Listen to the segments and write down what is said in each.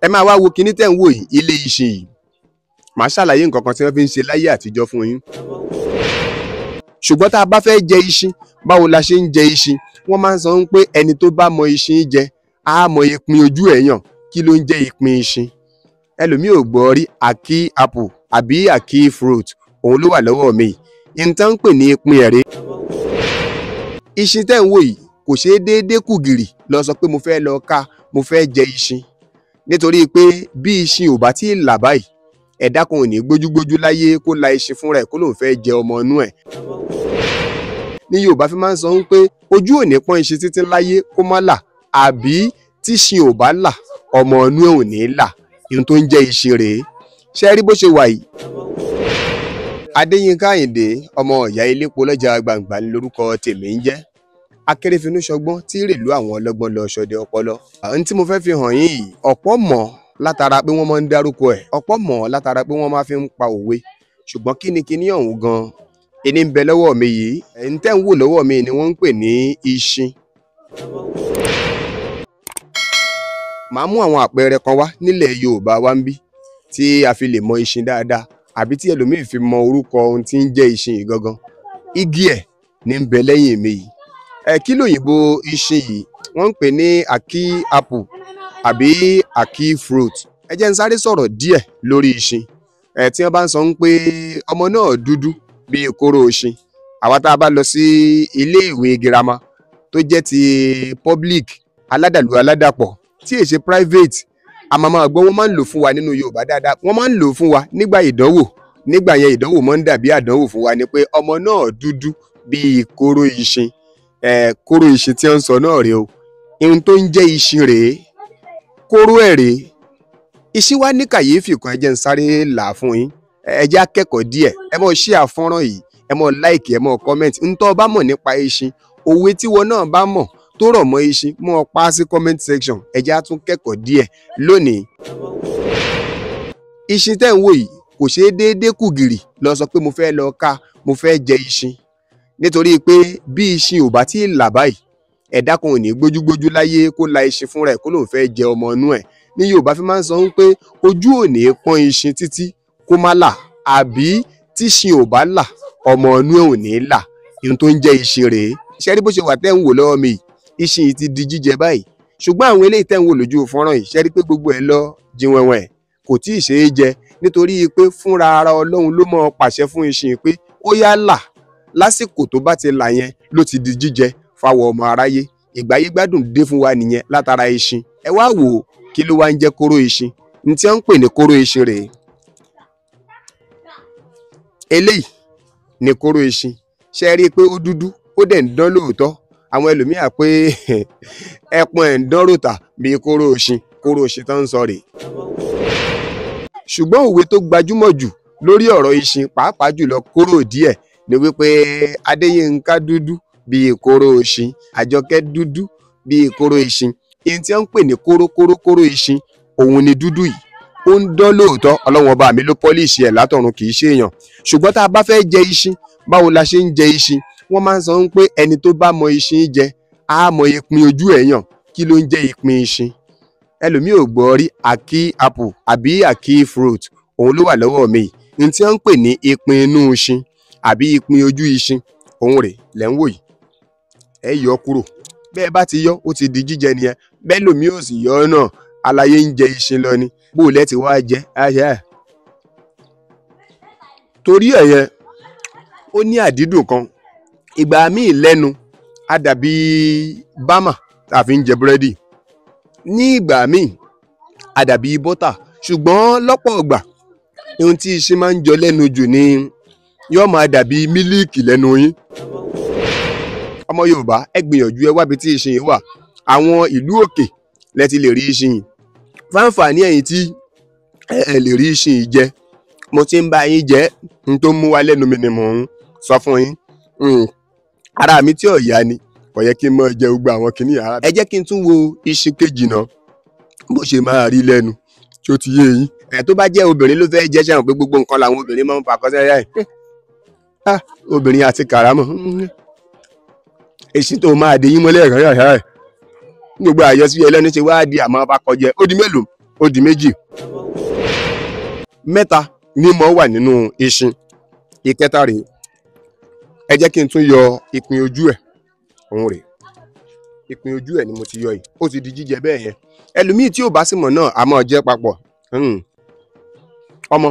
Ẹ máa wá wo kinní tẹ̀ ń wò yìí, ilé iṣin yìí. Màá ṣàlàyé nǹkan kan tí wọ́n fi ń ṣe láyé àtijọ́ fún yín. Ṣùgbọ́n tá a bá fẹ́ jẹ iṣin, báwo la ṣe ń jẹ iṣin? Wọ́n máa ń sọ pé ẹni tó bá mọ iṣin jẹ á mọ ìpín ojú ẹ̀ yàn. Kí ló ń jẹ́ ìpín iṣin? Ẹlòmíì ò gbọ́ rí àkí apple àbí àkí fruit, òun ló wà lọ́wọ́ mi. Nǹkan ń pè ní ìpín ẹ̀rẹ́. Iṣin tẹ́ ń wò yìí kò ṣeé déédéé kù gìrì lọ sọ pé mo fẹ́ lọ ká, mo fẹ́ jẹ iṣin. Nítorí pé bí iṣin ò bá tí ì là báyìí, ẹ̀dá kan ò ní gbójúgbójú láyé kó la iṣin fúnra ẹ̀ kó lóun fẹ́ jẹ ọmọ inú ẹ̀. Ní Yorùbá fi máa ń sọ pé ojú ò ní pọ́n iṣin títí láyé kó má là, àbí tíṣin ò bá là, ọmọ inú ẹ̀ ò ní là. Ihun tó ń jẹ́ iṣin rèé. Ṣé ẹ rí bó ṣe wà yìí? Adéyínká Àyìndé, ọmọ ìyá elépo lọ́jà gbàǹgbà ní lórúkọ tèmi ń jẹ́. Akérèfínú ṣọgbọ́n tí rèlú àwọn ọlọ́gbọ́n lọ ṣọdẹ ọpọlọ. Ohun tí mo fẹ́ fi hàn yín yìí, ọ̀pọ̀ mọ̀ látara pé wọ́n máa ń dárúkọ ẹ̀, ọ̀pọ̀ mọ̀ látara pé wọ́n máa fi ń pa òwe. Ṣùgbọ́n kí ni kinní ọ̀hún gan-an? Ẹni ń bẹ lọ́wọ́ mi yìí, ẹni tẹ́ ń wò lọ́wọ́ mi ni wọ́n ń pè ní iṣin. Màá mú àwọn àpẹẹrẹ kan wá nílẹ̀ Yorùbá wa ń bí tí a fi lè mọ iṣin dáadáa, àbí tí ẹlòmíì fi mọ orúkọ ohun tí ń jẹ́ iṣin yìí gangan. Igi ẹ̀ ní ń bẹ lẹ́yìn mi yìí. Ẹ kí lòyìnbó iṣin yìí? Wọ́n ń pè ní àkí apple àbí àkí fruit. Ẹ jẹ́ n sáré sọ̀rọ̀ díẹ̀ lórí iṣin. Ẹ tí wọ́n bá ń sọ pé ọmọ náà dúdú bíi kóró iṣin. Àwa tá a bá lọ sí ilé ìwé girama tó jẹ́ ti public, aládàlú aládàpọ̀, tí è ṣe private, a máa máa gbọ́ wọ́n máa ń lò fún wa nínú Yorùbá dáadáa. Wọ́n máa ń lò fún wa nígbà ìdánwò. Nígbà yẹn ìdánwò máa ń dàbí àdánwò fún wa ni pé ọmọ náà dúdú bíi kóró iṣin. Ẹ kóró iṣin tí wọ́n ń sọ náà rèé o. Ihun tó ń jẹ́ iṣin rèé, kóró ẹ̀ rèé. Iṣin wá ní kàyéfì kan, ẹ jẹ́ n sáré là á fún yín. Ẹ jẹ́ á kẹ́kọ̀ọ́ díẹ̀. Ẹ mọ́ share fọ́nrán yìí, ẹ mọ́ like, ẹ mọ́ comment. N tó bá mọ̀ nípa iṣin, òwe tíwọ náà bá mọ̀ tó rọ̀ mọ́ iṣin, mọ́ pa á sí comment section. Ẹ jẹ́ á tún kẹ́kọ̀ọ́ díẹ̀ lónìí. Iṣin tẹ́ ń wò yìí kò ṣeé déédéé kù gìrì lọ sọ pé mo fẹ́ lọ ká, mo fẹ́ jẹ iṣin. Nítorí pé bí iṣin ò bá tí ì là báyìí, ẹ̀dá kan ò ní gbójúgbójú láyé kó la iṣin fúnra ẹ̀ kó lóun fẹ́ jẹ ọmọ inú ẹ̀. Ní Yorùbá fi máa ń sọ pé ojú ò ní pọ́n iṣin títí kó má là, àbí tíṣin ò bá là, ọmọ inú ẹ̀ ò ní là. Ihun tó ń jẹ́ iṣin rèé. Ṣé rí bó ṣe wà tẹ́ ń wò lọ́wọ́ mi yìí? Iṣin yìí ti di jíjẹ báyìí. Ṣùgbọ́n àwọn eléyìí tẹ́ ń wò lójú fọ́nrán yìí, ṣé rí pé gbogbo ẹ̀ lọ jíwẹ̀wẹ̀, kò tí ì ṣe é jẹ, nítorí pé fúnra ara Ọlọ́run ló mọ̀ pàṣẹ fún iṣin pé ó yá là. Lásìkò tó bá ti là yẹn ló ti di jíjẹ fáwọn ọmọ aráyé. Ìgbáyé gbádùn dé fún wa nìyẹn látara iṣin. Ẹ wá wò ó, kí ló wá ń jẹ́ kóró iṣin? N tí wọ́n ń pè ní kóró iṣin rèé. Eléyìí ni kóró iṣin. Ṣé ẹ rí i pé ó dúdú, ó dẹ̀ ń dán lóòótọ́? Àwọn ẹlòmíì á pé ẹpọn ẹ̀ ń dán ròtà bíi kóró iṣin. Kóró iṣin tó ń sọ rèé. Ṣùgbọ́n òwe tó gbajúmọ̀ jù lórí ọ̀rọ̀ iṣin, pàápàá jùlọ kóró díẹ̀, ni wípé Adéyínká dúdú bíi kóró iṣin, Àjọkẹ́ dúdú bíi kóró iṣin. Ihun tí wọ́n ń pè ní kóró kóró kóró iṣin, òun ni dúdú yìí. Ó ń dán lóòótọ́, Ọlọ́run ọba mi ló pọ́líṣì ẹ̀ látọ̀run, kì í ṣe èèyàn. Ṣùgbọ́n tá a bá fẹ́ jẹ iṣin, báwo la ṣe ń jẹ iṣin? Wọ́n máa ń sọ pé ẹni tó bá mọ iṣin jẹ á mọ ìpín ojú ẹ̀ yàn. Kí ló ń jẹ́ ìpín iṣin? Ẹlòmíì ò gbọ́ rí àkí apple àbí àkí fruit, òun ló wà lọ́wọ́ mi yìí. Ihun tí wọ́n ń pè ní ìpín inú iṣin àbí ìpín ojú iṣin, òun rèé lẹ́ ń wò yìí. Ẹ yọ kúrò. Bẹ́ẹ̀ bá ti yọ, ó ti di jíjẹ nìyẹn. Bẹ́ẹ̀ lòmíì ò sì yọ ọ́ náà, aláyé ń jẹ iṣin lọ ni. Bó o lẹ́ ti wá jẹ, á ṣe ẹ̀. Torí ẹ̀ yẹn, ó ní àdídùn kan. Ìgbà míì lẹ́nu, á dàbí bámà tá a fi ń jẹ búrẹ́dì. Ní ìgbà míì, á dàbí bọ́tà. Ṣùgbọ́n lọ́pọ̀ ìgbà, ohun tí iṣin máa ń jọ lẹ́nu jù ni yóò máa dàbí mílíìkì lẹ́nu yín. Ọmọ Yorùbá, ẹ gbìyànjú ẹ wábi tí iṣin yìí wà. Àwọn ìlú òkè lẹ ti lè rí iṣin yìí. Fáǹfààní ẹ̀yin tí ẹ lè rí iṣin yìí jẹ, mo ti ń bá yín jẹ, n tó mú wá lẹ́nu mi ni mò ń sọ fún yín. Ara mi tí ò yá ni, kò yẹ kí n máa jẹ gbogbo àwọn kinní yìí. Ẹ jẹ́ kí n tún wo iṣin kejì náà bó ṣe máa rí lẹ́nu, tí ó ti yé yín. Ẹ tó bá jẹ́ obìnrin ló fẹ́ jẹ, ṣé àwọn pé gbogbo nǹkan làwọn obìnrin máa ń fa kọsẹ́ yá ẹ̀. Obìnrin àti kàrámọ̀. Iṣin tó máa di yín mọ́lẹ̀ ẹ̀rọ yàrá ẹ̀. Gbogbo àyọsí ẹlẹ́nu ṣe wá di àmọ́ bá kọjẹ. Ó di mélòó? Ó di méjì. Mẹ́ta ní mọ́ wà nínú iṣin. Ìkẹta rèé, ẹ jẹ́ kí n tún yọ ìpín ojú ẹ̀. Òun rèé, ìpín ojú ẹ̀ ni mo ti yọ yìí, ó ti di jíjẹ bẹ́ẹ̀ yẹn. Ẹlòmíì tí ò bá sì mọ̀ náà a máa jẹ papọ̀. Ọmọ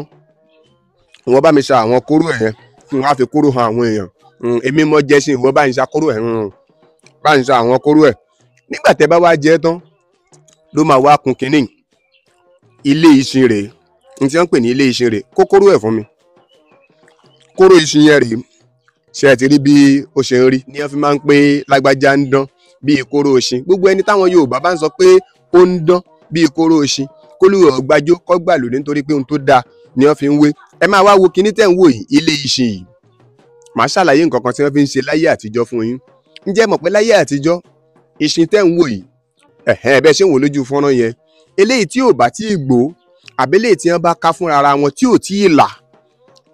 ìwọ bá mi ṣa àwọn kóró ẹ̀ yẹn kí n wá fi kóró han àwọn èèyàn. Èmi mọ jẹ sí, ìwọ bá ń ṣa kóró ẹ̀, bá ń ṣa àwọn kóró ẹ̀. Nígbà tẹ́ bá wá jẹ tán ló máa wá kun kínní. Ilé iṣin rèé, n tí wọ́n ń pè ní ilé iṣin rèé. Kó kóró ẹ̀ fún mi. Kóró iṣin yẹn rèé. Ṣé ẹ ti rí bí ó ṣe ń rí? Ní wọ́n fi máa ń pé lágbájá ń dán bíi kóró iṣin. Gbogbo ẹni táwọn Yorùbá bá ń sọ pé ó ń dán bíi kóró iṣin, kólúwẹ̀ ọ̀gbájó kọ́gbàlù, nítorí pé ohun tó dáa ni wọ́n fi ń wé. Ẹ máa wá wo kinní tẹ̀ ń wò yìí, ilé iṣin yìí. Màá ṣàlàyé nǹkan kan tí wọ́n fi ń ṣe láyé àtijọ́ fún yín. Ǹjẹ́ mọ̀ pé láyé àtijọ́ iṣin tẹ̀ ń wò yìí, ẹ̀hẹ́n, bẹ́ẹ̀ ṣe ń wò lójú fọ́nrán yẹn, eléyìí tí ò bá tí ì gbó àbẹ́lẹ̀ tí wọ́n bá ká fúnra wọn tí ò tí ì là,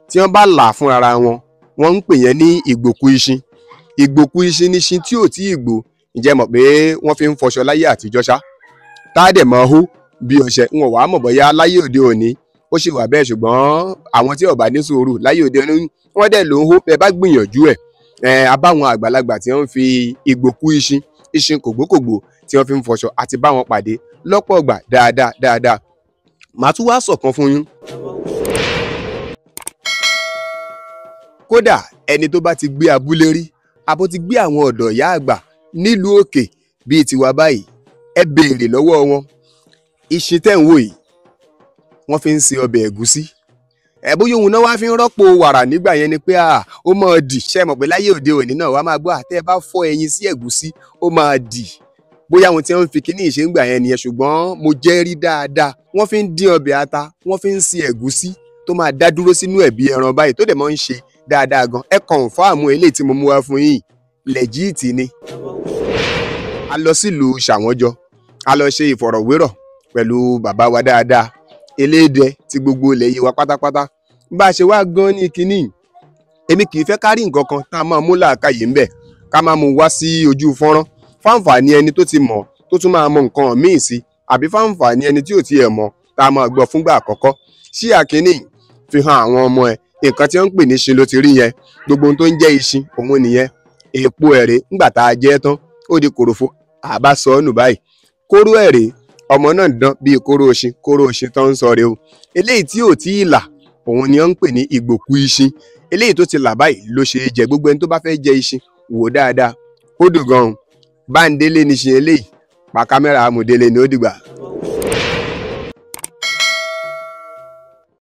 tí wọ́n bá là fúnra wọn, wọ́n ń pè yẹn ní ìgbòkú iṣin. Ìgbòkú iṣin ní iṣin tí ò tí ì gbó. Ǹjẹ́ mọ̀ pé wọ́n fi ń fọṣọ láyé àtijọ́ ṣá, tá a dẹ̀ mọ́ hó bí ọṣẹ. Wọn wàá mọ̀ bóyá láyé òde òní ó sì wà bẹ́ẹ̀, ṣùgbọ́n àwọn tí ó bá ní sùúrù láyé òde òní wọ́n dẹ̀ ló ń hó. Bẹ́ẹ̀ bá gbìyànjú ẹ̀, abáwọn àgbàlagbà tí wọ́n fi ìgbòkú iṣin, iṣin kògbókògbó tí wọ́n fi ń fọṣọ, àti bá wọn pàdé lọ́pọ̀ ọgbà dáadáa dáadáa. Màá tún wá sọ̀kan fún yín. Kódà ẹni tó bá ti gbé abúlé rí, àbó ti gbé àwọn ọ̀dọ́ ìyá àgbà nílùú òkè bíi tiwa báyìí, ẹ béèrè lọ́wọ́ wọn. Iṣin tẹ́ ń wò yìí, wọ́n fi ń se ọbẹ̀ ẹ̀gúsí. Ẹ bóyá òun náà wá fi ń rọ́pò wàrà nígbà yẹn ni pé ó máa dì. Ṣé ẹ mọ̀ pé láyé òde òní náà wàá máa gbọ́ àtẹ́ bá fọ́ ẹyin sí ẹ̀gúsí ó máa dì. Bóyá àwọn tí wọ́n fi kíní ìṣe ń gbà yẹn nìyẹn, ṣùgbọ́n mo jẹ́ rí dáadáa. Wọ́n fi ń dín ọbẹ̀ ata, wọ́n fi ń se ẹ̀gúsí tó máa dá dúró sínú ẹ̀bí ẹran báyìí tó dẹ̀ máa ń ṣe dáadáa gan. Ẹ kọ̀ǹfàmù eléyìí tí mo mú wá fún yín, lẹ́jíìtì ni. A lọ sílùú Ṣàwọ́njọ, a lọ ṣe ìfọ̀rọ̀wérọ̀ pẹ̀lú bàbá wa dáadáa, eléèdè tí gbogbo ilẹ̀ yìí wa pátápátá. Bá a ṣe wá gan ní kínní, èmi kì í fẹ́ kárí nǹkan kan tá a máa mú làákàyè ńbẹ̀ ká máa mú wá sí ojú fọ́nrán, fáǹfààní ẹni tó ti mọ̀ tó tún máa mọ nǹkan míì sí, àbí fáǹfààní ẹni tí ò tiẹ̀ mọ̀ tá a máa gbọ́ fúngbà àkọ́kọ́. Ṣí àkínní fi hàn àwọn ọmọ ẹ, nǹkan tí wọ́n ń pè ní iṣin ló ti rí yẹn. Gbogbo ohun tó ń jẹ́ iṣin òun nìyẹn. Èpo ẹ̀rẹ́ ńgbà tá a jẹ tán ó di kòròfo, àbá sọ ọ́ nù báyìí. Kóró ẹ̀rẹ́ ọmọ náà dán bíi kóró iṣin, kóró iṣin tó ń sọ rèé o. Eléyìí tí ò tí ì là òun ni wọ́n ń pè ní ìgbòkú iṣin. Eléyìí tó ti là báyìí ló ṣe é jẹ. Gbogbo ẹni tó bá fẹ́ jẹ iṣin wò dáadáa, ó dùn gan-an. Báńdélé ní iṣin eléyìí, pa kámẹ́rà amòdélé ni ó dìgbà.